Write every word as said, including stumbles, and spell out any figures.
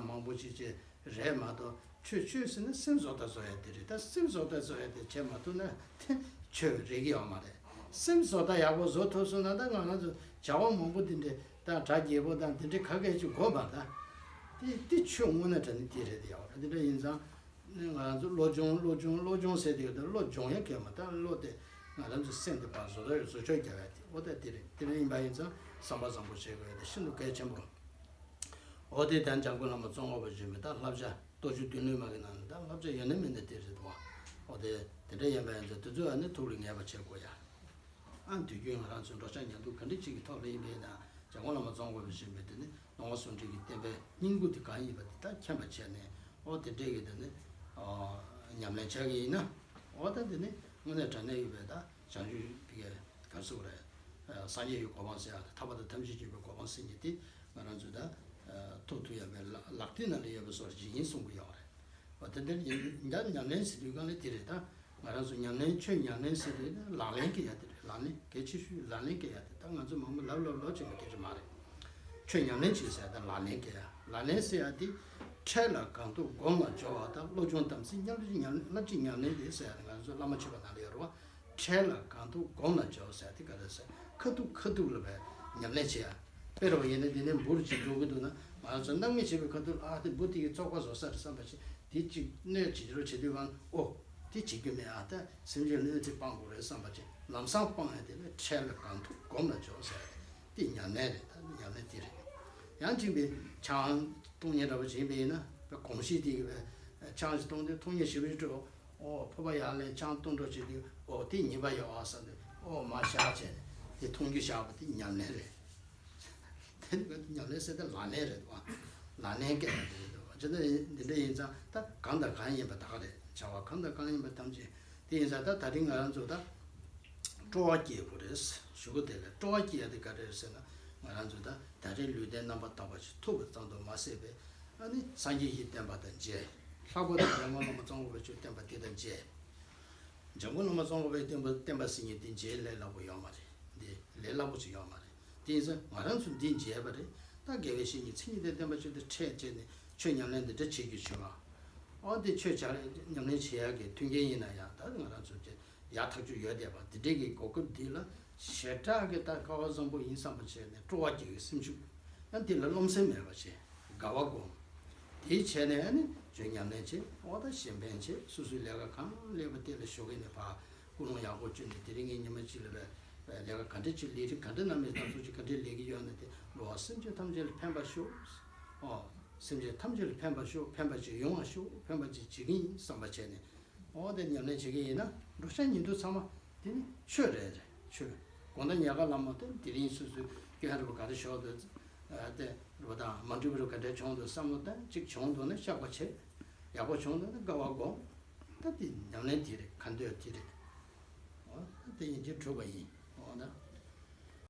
མང་པོ་ཅིག་བྱས་རེད་མ་གཏོགས། ཆོས་ཆོས་ཟེར་ན་སེམས་བཟོ་ལྟ་བཟོ་ཡ་དེ་རེད། ད་སེམས་བཟོ་ལྟ་བཟོ་ཡ་དེ་བྱས་མ་ཐུབ་ན་དེ་ཆོས་རེད་ཀྱི་ཡོད་མ་རེད། སེམས་བཟོ་ལྟ་ཡག་པོ་བཟོ་ཐུབ་སོང་ན། ད་ང་རང་ཚོ་བྱ་བ་མང་པོ་དེ་འདྲས་དང་གྲ་རྒྱས་པོ་དང་དེ་འདྲས་ག་གེ་ཅིག་དགོས་པ། ད་དེ་དེ་ཆོས་དངོས་གནས་དྲང་གནས་དེ་རེད། དེ་ཡག་པོ་རེད། དེ་འདྲ་ཡིན་ཙང་ནི་ང་རང་ཚོ་བློ་སྦྱོང་བློ་སྦྱོང་བློ་སྦྱོང་ཟེར་དེ་ཡོད། ད་བློ་སྦྱོང་ཡ་གལ་མ། ད་བློ་དེ་ང་རང་ཚོ་སེམས་དེ་ཕར་བཟོ་ལྟ་བཟོ་བཅོས་རྒྱག་ཡ་དེ། འོ་ད་དེ་རེད། དེ་འདྲ་ཡིན་པ་ཡིན་ཙང་བསམ་པ་བཟང་པོ་བྱེད་དགོས་ཡ་དེ་ཤིན་ཏུ་གལ་ཆེན་པོ། འོ་དེ་ལྟར་འཇམ་མགོན་བླ་མ་ཙོང་ཁ་པ་ཆེན་པོས་ད་བསླབ་བྱ་རྟོགས་བརྗོད་མདུན་ལེགས་མ་གི་ནང་ནས་ད་བསླབ་བྱ་ཡོད་ན་མེད་ན་དེ་རེད་དོ། འོ་དེ་དེ་འདྲ་ཡིན་པ་ཡིན་ཙང་དེ་ཚོ་ཨ་ནི་ཐུགས་ལ་ངེས་པ་བྱེད་དགོས་ཡ། ཨ་དུས་རྒྱུན་ང་རང་ཚོའི་འགྲོ་འཆག་ཉལ་འདུག་ག་འདྲ་ཅིག་གི་ཐོག་ལ་ཡིན་པ་ཡིན་ན། འཇམ་མགོན་བླ་མ་ཙོང་ཁ་པ་ཆེན་པོས་དེ་ནི་ནང་པ་སངས་རྒྱས་ཀྱི་བསྟན་པའི་སྙིང་པོ་དེ་གང་ཡིན་པ་དེ་ད་མཁྱེན་པ་བྱས་ནས། འོ་དེ་འདྲས་ཀྱི་དེ་ནི་ཨ་ཉམས་ལེན་བྱ་གི་ཡིན་ན། འོ་ད་དེ་ནི་དངོས་གནས་དྲང་གནས་ཡོད་པའི་ད་བྱང་ཆུབ་ཀྱི་ག་རེ་ཟེར་དགོས་རེད། ཨ་སངས་རྒྱས་ཀྱི་གོ་འཕང་ཟེར་ཡ་དེ། ཐར་པ་དང་ཐམས་ཅད་མཁྱེན་པའི་གོ་འཕང་ཟེར་མཁན་དེ་ང་རང་ཚོས་ད་ཨ་ཐོབ་ཐུབ་ཡ་བའི་ལག་ལག་མཐིལ་ནང་ལ་ཡོད་པའི་བཟོ་འདྲ་ཅིག་ཡིན་གསུང་གི་ཡོད་རེད། འོ་དེ་འདྲ་ཡིན་ད་ཉམས་ལེན་ཟེར་དུས་སྒང་ལ་དེ་རེད། ད་ང་རང་ཚོ་ཉམས་ལེན་ཆོས་ཉམས་ལེན་ཟེར་དུས་ད་ལག་ལེན་བཀལ་ཡ་དེ་རེད། ལག་ལེན་གལ་ཆེ་ཤོས་ལག་ལེན་བཀལ་ཡ་དེ། ད་ང་ཚོ་མང་པོ་ལབ་ལབ་ལབ་བྱེད་པ་སྐད་ཆ་མ་རེད། ཆོས་ཉམས་ལེན་བྱེད་ཟེར་ཡ་ད་ལག་ལེན་བཀལ་ཡ། ལག་ལེན་ཟེར་ཡ་དེ་འཕྲལ་ལ་གང་ཐུབ་སྒོམ་ལ་སྦྱོར་བ་དང་། བློ་སྦྱོང་དམ་ཚིག་ཉམས་ལེན། ཉམས་བསླབ་བྱའི་ཉམས་ལེན་དེ་ཟེར་ཡ་དེ་ང་ཚོ་བླ་མ་མཆོད་པ་ནང་ལ་ཡོད་རེད་བ། འཕྲལ་ལ་གང་ཐུབ་སྒོམ་ལ་སྦྱོར་ཟེར་ཡ་དེ་ག་རེ་ཟེར། ཁ་ཐུག་ཁ་ཐུག་ལ་བའི་ཉམས་ལེན་བྱེད་ཡ། དཔེར་བ་ཡིན་ན་དེ་ནས་འབུར་གཅིག་འགྲོ་གི་འདུག་ན། ང་ཚོ་སྣང་མེད་བྱེད་པའི་ཁ་ཐུག་ལ། ཨ་དེ་འབུར་དེ་གི་བཙོག་པ་བཟོ་ས་རེད་བསམ་པ་བྱས། དེ་གཅིག་གནོད་བྱེད་རོགས་བྱེད་དུས་སྒང་། ཨོ་དེ་བྱེད་རྒྱུ་མེད། ཨ་ད་སེམས་ཅན་གནོད་འཚེ་སྤང་དགོས་རེད་བསམ་པ་བྱས། ལམ་སང་སྤང་ཡ་དེ་ལ་འཕྲལ་ལ་གང་ཐུབ་སྒོམ་ལ་སྦྱོར་ཟེར་ཡ་དེ་ཉམས་ལེན་རེད། ད་ཉམས་ལེན་དེ་རེད། ཡང་གཅིག་པའི་ཆང་བཏུང་མཁན་འདྲ་པོ་ཅིག་ཡིན་པ་ཡིན་ན། དཔེ་གོམས་གཤིས་དེ་གི་བའི་ཆང་ཞིག་བཏུང་དུས་འཐུང་མཁན་ཞེ་པོ་ཅིག་འགྲོ། ཨོ་ཕོར་པ་ཡར་ལེན་ཆང་བཏུང་འགྲོ་བྱེད་དུས། ཨོ་དེ་ཉེས་པ་ཡོད་ཨ་བསམ་དུས། ཨོ་མར་བཞག་བྱས་ནས་དེ་འཐུང་རྒྱུ་བཞག་པ་དེ་ཉམས་ལེན་རེད། དེ་ནི་ཉམས་ལེན་ཟེར་དེ་ལག་ལེན་རེད་བ། ལག་ལེན་སྐད་ཡ་དེ་རེད་བ། ཇི་ལྟར་འདི་འདྲ་ཡིན་ཙང་ད་གང་དང་གང་ཡིན་པ་ད་ག་རེད། བྱ་བ་གང་དང་གང་ཡིན་པ་ཐམས་ཅད་དེ་ཡིན་ཙང་། ད་ད་རིང་ང་རང་ཚོ་ད་སྤྲོ་བ་སྐྱེ་དགོས་རེད་ཞུ་གི། དེ་ལ་སྤྲོ་བ་སྐྱེ་ཡ་དེ་ག་རེ་རེད་ཟེར་ན། ང་རང་ཚོ་ད་ད་རེས་ལུས་རྟེན་རྣམ་པར་དག་པ་ཞིག་ཐོབ་པ་ཙམ་དུ་མ་ཟད་པའི། ཨ་ནི་སངས་རྒྱས་ཀྱི་བསྟན་པ་དང་མཇལ། ལྷག་པར་དུ་འཇམ་མགོན་བླ་མ་ཙོང་ཁ་པ་ཆོས་བསྟན་པ་དེ་དང་མཇལ། འཇམ་མགོན་བླ་མ་ཙོང་ཁ་པའི་བསྟན་པ་བསྟན་པ་ཟེར་མཁན་དེ་མཇལ་ལས་སླ་པོ་ཡོད་མ་རེད། འདི་ལས་སླ་པོ་ཅིག་ཡོད་མ་རེད། དེ་ཡིན་ཙང་ང་རང་ཚོ་འདི་མཇལ་བ་རེད། ད་དགེ་བའི་བཤེས་གཉེན་མཚན་ཉིད་ལྡན་བསྟན་པ་ཆོས་དེ་འཕྲད་བྱས་ནས་ཆོས་ཉམས་ལེན་འདི་འདྲ་བྱེད་རྒྱུ་བྱུང་བ། ཨོ་འདི་ཆོས་བྱ་ཉམས་ལེན་བྱེད་ཡག་གི་མཐུན་རྐྱེན་ཡིན་ན་ཡང་། ད་ང་རང་ཚོ་ཡག་ཐག་ཆོད་ཡོད་བསྡད་པ། འདི་འདྲའི་གི་གོ་སྐབས་འདི་ལ་ཞེ་དྲག་གི་ད་སྐལ་བ་བཟང་པོ་ཡིན་བསམ་པ་བྱས་ནས། སྤྲོ་བ་སྐྱེ་གི་སེམས་ཤུགས། ཡང་དེ་ལ་རློམ་སེམས་མེད་པ་བྱས། དགའ་བ་སྒོམ། དེའི་བྱས་ནས་ཨ་ནི་ཆོས་ཉམས་ལེན་བྱེད། འོ་ད་གཞན་ཕན་བྱེད། སོ་སོའི་ལས་ཀ་གང་ལེགས་པ་དེ་ལ་ཞོགས་ཀས་ནས་ཕར་ཀུན་སློང་ཡག་པོ་བཅོས་ནས། དེ་རིང་གི་ཉི་མ་གཅིག་ལ་བའི་ལས་ཀ་ག་འདྲ་ཅིག་ལས་རིགས་ག་འདྲ་གནང་མིན་ཐག་གཅོད་ཅིག་ག་འདྲ་ལས་ཀྱི་ཡོད་ན། དེ་འགྲོ་བ་སེམས་ཅན་ཐམས་ཅད་ལ་ཕན་པ་ཤོག། ཨོ་སེམས་ཅན་ཐམས་ཅད་ལ་ཕན་པ་ཤོག། ཕན་པ་ཅིག་ཡོང་བ་ཤོག། ཕན་པ་ཅིག་བྱེད་ཀྱི་ཡིན་བསམ་པ་བྱས་ནས། འོ་དེ་ཉམས་ལེན་བྱེད་ཀྱི་ཡིན་ན། འགྲོ་འཆག་ཉལ་འདུག་ཚང་མ་དེ་ནི་ཆོས་རེད། ཆོས། དགོང་དག་ཉལ་ཁ་ལ་མ་གཏོགས། དེ་རིང་སོ་སོའི་སྐྱོན་རེད་པ་ག་རེ་ཤོར་འདུག། ཨ་དེ་རེད་པ་དང་། མ་འགྲིག་པ་རེད་པ་ག་འདྲ་བྱུང་འདུག་བསམ་བློ་བཏང་། གཅིག་བྱུང་འདུག་ན་བཤགས་པ་བྱེད། ཡག་པོ་བྱུང་འདུག་ན་དགའ་བ་སྒོམ། ད་དེ་ཉམས་ལེན་དེ་རེད། ཁ་འདོན་དེ་རེད། འོ་ད་དེ་ཡིན་གྱི་གྲུབ་པ་ཡིན། འོ་ད།